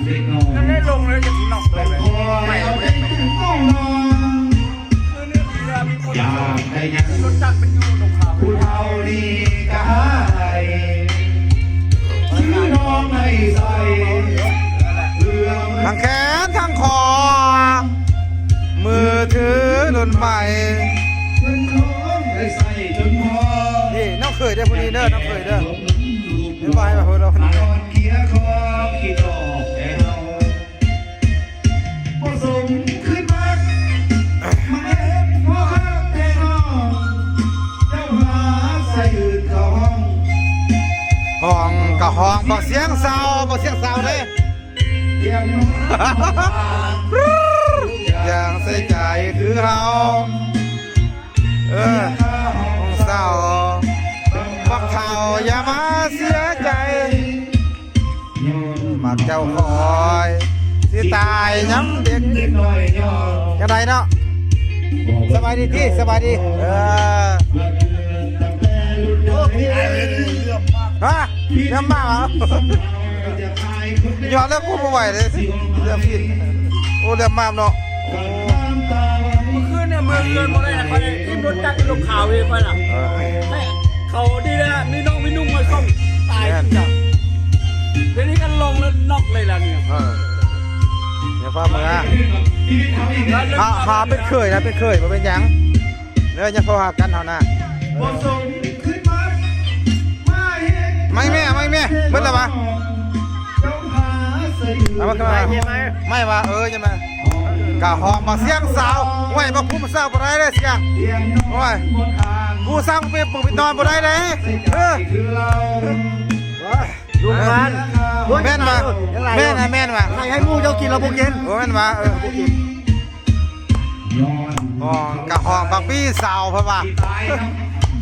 ເດັກນ້ອຍ ນັ້ນໄດ້ລົງແລ້ວຈະນອກໄດ້ໄໝ? ຕ້ອງຄອຍເອົາໃຈເອົານອນ ຄືເລື່ອງທີ່ວ່າມີຄົນ ຢາກໄດ້ຫຍັງ ລົດຈັກໄປຢູ່ນຳເຂົາ ຜູ້ເຖົ້ານີ້ກະຫາຍ ຊື້ນ້ອງໃຫ້ໃສ່ ເຄື່ອງ ທັງແຂນທັງຄໍ ມືຖືລຸ້ນໃໝ່ ເງິນທອງໄດ້ໃຊ້ຈົນພໍ ນີ້ນ້ອງເຂີຍເດີ ຜູ້ນີ້ເດີ ນ້ອງເຂີຍເດີ ເຫັນບໍ່ ໃຫ້ມາເພິ່ນເອົາ ເກຍຂອງຂີ້ດອກແຕ່ເຮົາ ບໍ່ສົມຄືນມັກ ມາເຮັດພໍຄັກແທ້ນ້ອງ ເຈົ້າຫາໃສ່ອື່ນເຂົ້າຫ້ອງ ຫ້ອງກະຫ້ອງ ບໍ່ສຽງເສົ້າ ບໍ່ສຽງເສົ້າເດ້ ຢ່າງໃສ່ໃຈຄືເຮົາ ເອີ ຫ້ອງເສົ້າ ບັກເຖົ້າຢ່າມາເສຍໃຈ ມັກເຈົ້າຄອຍ ຊິຕາຍຍາມເດັກ ເດັກນ້ອຍຍ້ອນ ຈັ່ງໃດເນາະ ສະບາຍດີຕິ ສະບາຍດີ ເອີ ຮະ ເລື່ອມມາກເຫາ ຍອດແລ້ວ ກູບໍ່ໄຫວເດ້ ເລື່ອມຜິດ ໂອ້ ເລື່ອມມາກເນາະ ໂອ້ ມື້ຄືນນີ້ ມື້ເຮືອນບໍ່ໄດ້ນະ ຂ້ອຍໄດ້ຂີ່ລົດຈັກລົງເຂົາເອງຂ້ອຍນະ ເອີ ແມ່ ເຂົາດີແລ້ວ ມີນ້ອງມີນຸ່ງມາສົ່ງຕາຍ ແມ່ນ ດຽວນີ້ກໍລົງແລ້ວນອກເລີຍລະນີ້ ເອີ ຢ່າຟ້າວເມືອ ຫາ ຫາເປັນເຂີຍນະ ເປັນເຂີຍ ບໍ່ເປັນຫຍັງ ເດີ ຢ່າໂທຫາກັນເຮົານະ ບໍ່ສົມຄືນມັກ ມາແມ່ ມາແມ່ ເບິດແລ້ວຫວາ ເອົາມາຂຶ້ນມາ ມາ ເອີ ຍັງມາ ກະຫ້ອງບັກສຽງເສົ້າ ໂອ້ຍ ບັກພຸ້ມເສົ້າບໍ່ໄດ້ເດ້ສຽງ ໂອ້ຍ ກູສັ່ງປິດ ມຶງປິດນອນບໍ່ໄດ້ເດ້ ເອີ ລູກຫຼານ ແມ່ນວ່າ ແມ່ນ ແມ່ນວ່າ ໃຫ້ ໃຫ້ໝູ່ເຈົ້າກິນ ລາວບໍ່ກິນ ໂອ້ ແມ່ນວ່າ ເອີ ບໍ່ກິນ ຫ້ອງກະຫ້ອງບັກປີ້ເສົ້າ ເພິ່ນວ່າ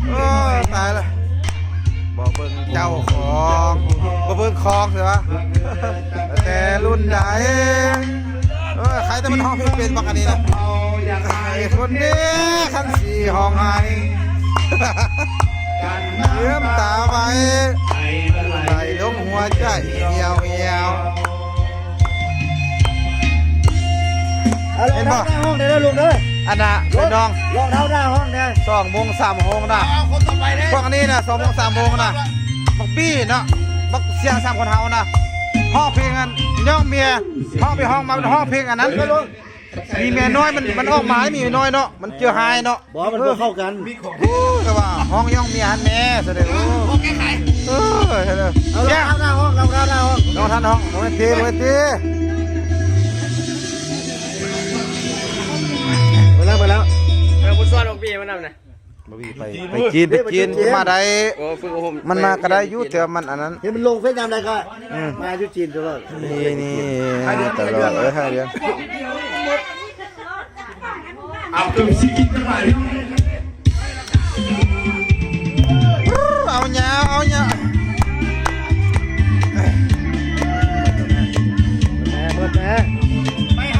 ໂອ້ຍ ຕາຍລະ ບໍ່ເບິ່ງເຈົ້າຂອງ ບໍ່ເບິ່ງຂອງ ຊິວ່າ ແຕ່ລຸ້ນໃດ ເອີ ໃຜແຕ່ມັນຮ້ອງເພງເປັນບັກອັນນີ້ນະ ໃຫ້ຄົນເດ ຄັນຊິຮ້ອງໄຫ້ ເຊື່ອມຕາໄວ້ ໄຫຼລົງຫົວໃຈຫ່ຽວໆ ເອົາ ເຫັນບໍ່ ລອງເອົາໜ້າຫ້ອງເດີລູກເດີ ອັນນ່າ ເປັນນ້ອງ ລອງເອົາໜ້າຫ້ອງແດ່ ສອງໂມງສາມໂມງນະ ເອົາຄົນຕໍ່ໄປເດ້ ພວກນີ້ນະ ສອງໂມງສາມໂມງນະ ບັກບີ້ເນາະ ບັກສຽງສາມຄົນເຮົານະ ຮ້ອງເພງອັນຍ້ອງເມຍ ເຮົາໄປຮ້ອງມາ ເປັນຮ້ອງເພງອັນນັ້ນ ມີເມຍນ້ອຍ ມັນ ມັນອອກມາ ມີເມຍນ້ອຍເນາະ ມັນເຈື່ອຫາຍເນາະ ບໍ່ ມັນບໍ່ເຂົ້າກັນ ໂອ້ ແຕ່ວ່າຮ້ອງຍ້ອງເມຍຫັ້ນແດ່ ສະເດ ໂອ້ ເອີ ເອົາລອງເອົາໜ້າຫ້ອງ ລອງເອົາໜ້າຫ້ອງ ລອງທ່ານຮ້ອງ ບໍ່ແມ່ນຕີ ບໍ່ແມ່ນຕີ ເບິດແລ້ວ ເບິດແລ້ວ ເອີ ຜູ້ສອນຂອງປີມັນນຳນະ ບໍ່ມີໄປ ໄປຈີນ ໄປຈີນ ມາໄດ້ ໂອ້ ຝຶກອົບຮົມ ມັນມາກໍໄດ້ຢູ່ ແຕ່ວ່າມັນອັນນັ້ນ ເຫັນມັນລົງເຟສຍາມໃດກໍ ອືມ ມາຢູ່ຈີນຕະຫຼອດ ນີ້ ນີ້ ຕະຫຼອດ ເອີ ຫ້າເດືອນ ເອົາ ເກີບຊິກິນຈັກບາດ